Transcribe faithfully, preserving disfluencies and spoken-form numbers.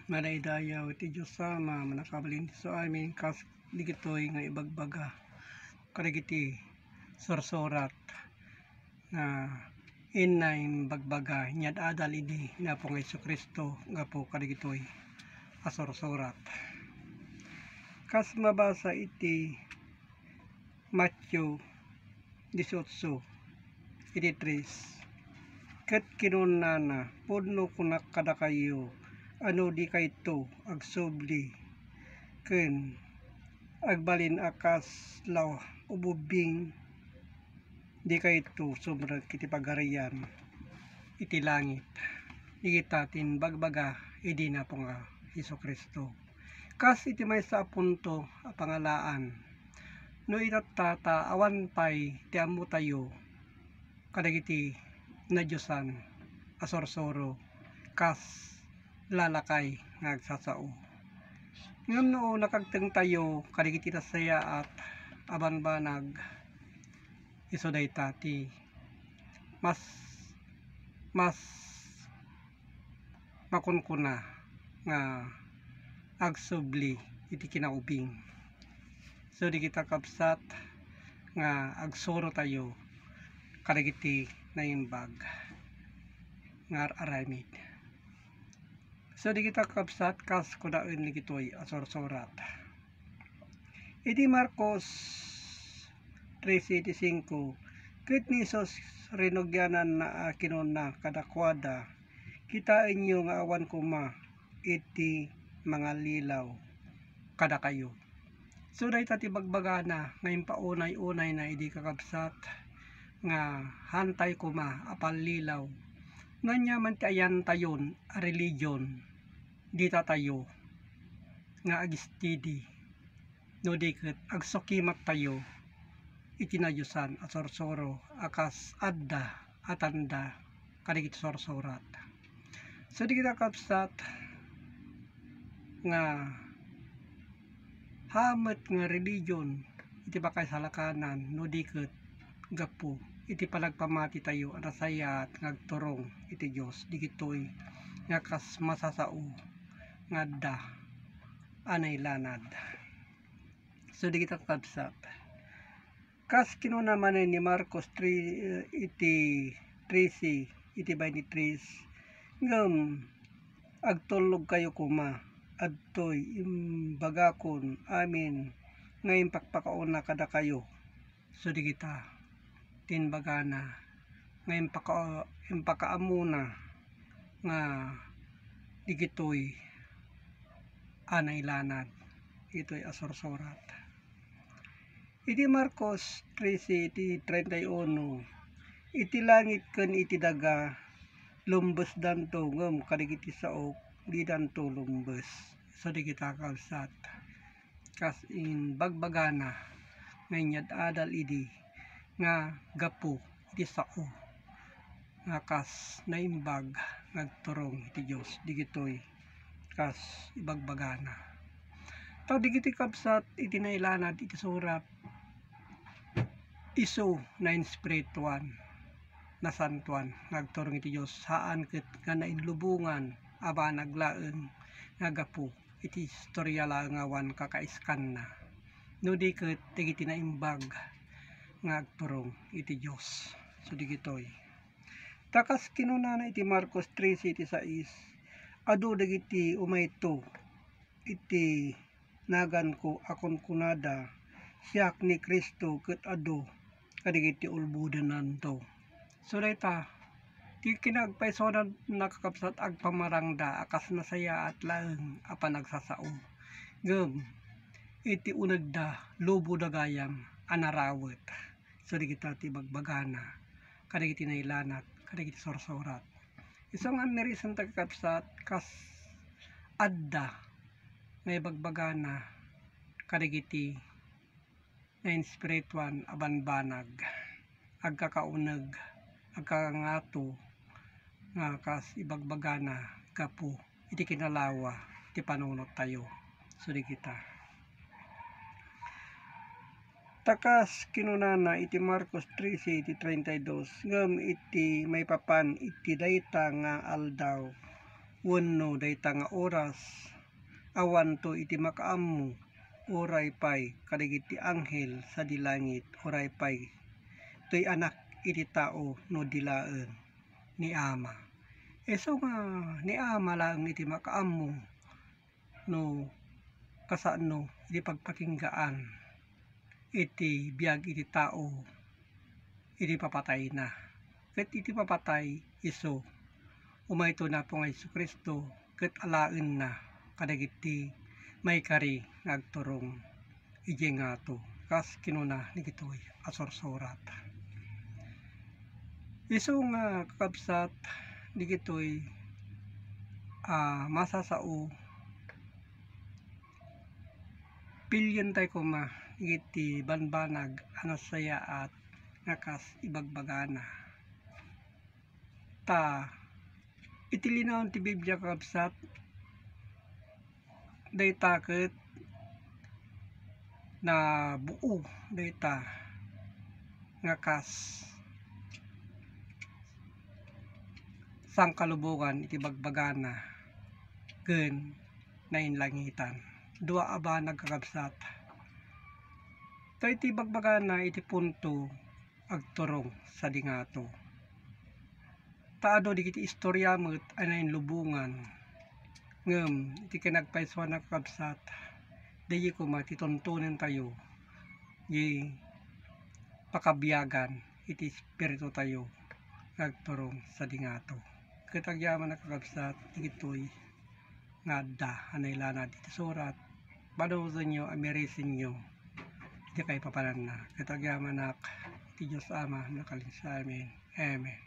Madaydayaw iti Dios Ama, mannakabalin isu amin, kas dagitoy nga ibagbaga kadagiti sursurat nga inna imbagbaga inyad-adal idi ni Apo nga Jesu-Cristo gapu kadagitoy a sursurat. Kas mabasa iti Mateo dieciocho, iti tres, ket kinunana, "Pudno kunak kadakayo, a no dikayto agsubli ken agbalin a kasla ubbing, dikayto sumrek iti Pagarian iti langit." Dagita ti imbagbaga idi ni Apo nga Jesu-Cristo. Kas iti maysa a punto a pangalaan, no itatta ta awan pay ti ammotayo kadagiti nadiosan a sursuro kas lalakay nga agsasao. Ngem no nakagtengtayo kadagiti nasayaat a banbanag, isu dayta ti mas, mas makunkuna nga agsubli iti kinaubing. So, dagita kabsat nga agsurotayo kadagiti naimbag nga ar-aramid. So, dagita kabsat, kas kunaen dagitoy a sursurat. Iti Marcos trese iti singko, ket ni Jesus rinugiananna a kinuna kadakuada, "Kitaenyo nga awan koma iti mangallilaw kadakayo." So, dayta ti bagbagana nga impaunay-unayna idi, kakabsat, nga haantay koma a pallilaw. No ania man ti ayantayon a religion, dita tayo nga agistidi, no di ket agsukimattayo iti nadiosan a sursuro a kas adda a tanda kadagiti sursurat. So, dagita kabsat nga haan met nga religion iti pakaisalakanan no di ket gapu iti panagpamatitayo a nasayaat nga agturong iti Dios, dagitoy nga kas masasao nga adda a nailanad. So, dagita kabsat, kas kinuna manen ni Marcos three, iti trese, iti twenty-three, ngem agtullogkayo koma, adtoy imbagakon amin nga impakpakauna kadakayo. So, dagita ti imbagana nga impaka-, impakaammona nga dagitoy a nailanad, dagitoy a sursurat. Iti Marcos trese, iti treinta y uno, "Iti langit ken iti daga, lumbesdanto, ngem kadagiti saok, didanto lumbes." So, dagita kabsat, kas imbagbagana nga inyad-adal idi nga gapu iti sao nga kas naimbag nga agturong iti Dios, dagitoy kas ibagbagana. Ta dagiti kabsat iti nailanad iti surat, isu nainspirituan, nasantuan nga agturong iti Dios, haan ket nga nainlubongan a banag laeng nga gapu iti istorya laeng a awan kakaiskanna, no di ket dagiti naimbag nga agturong iti Dios. So, dagitoy. Ta kas kinunana iti Marcos trese iti sais, "Adu dagiti umayto iti naganko a kunkunada, 'Siak ni Cristo,' ket adu kadagiti ulbodenanto." So, dayta ti kinaagpaysuanna, kakabsat, agpamarangda a kas nasayaat laeng a panagsasao. Ngem iti unegda, luboda gayam a narawet. So, dagita ti bagbagana kadagiti nailanad kadagiti sursurat. Isu nga ammirisen, kakabsat, kas adda nga ibagbagana kadagiti nainspirituan a banbanag, agkakauneg, agkangato nga kas ibagbagana gapu iti kinalawa ti panunottayo. So, dagita. Ta kas kinunana iti Marcos trese iti treinta y dos, "Ngem iti maipapan iti dayta nga aldaw, wenno dayta nga oras, awanto iti makaammo, uray pay kadagiti anghel sadi langit, uray pay toy Anak iti Tao no di laeng ni Ama. Isu nga ni Ama laeng iti makaammo no kasano iti pagpakinggaan iti biag iti tao iti papatayna. Ket iti papatay isu, umayto ni Apo nga Jesu-Cristo ket alaenna kadagiti maikari nga agturong idiay ngato, kas kinuna dagitoy a sursurat. Isu nga kakabsat, dagitoy a masasao, pilyentay koma iti banbanag a nasayaat nga kas ibagbagana. Ta iti linaon ti Biblia, kakabsat, dayta ket nabuo dayta nga kas sangkalubongan iti bagbagana ken nainlangitan. Dua a banag, kakabsat. Ta iti bagbagana iti punto agturong sadi ngato. Ta adu dagiti istorya met a nainlubongan. Ngem iti kinagpaysuanna, kakabsat, daydi koma ti tuntonentayo di pakabiagan iti espiritutayo nga agturong sadi ngato. Ket agyamanak, kakabsat, dagitoy nga adda a nailanad iti surat, panunotenyo a mirisinyo iti kaipapananna. Ket agyamanak iti Dios Ama a makalinsiamin. Amen.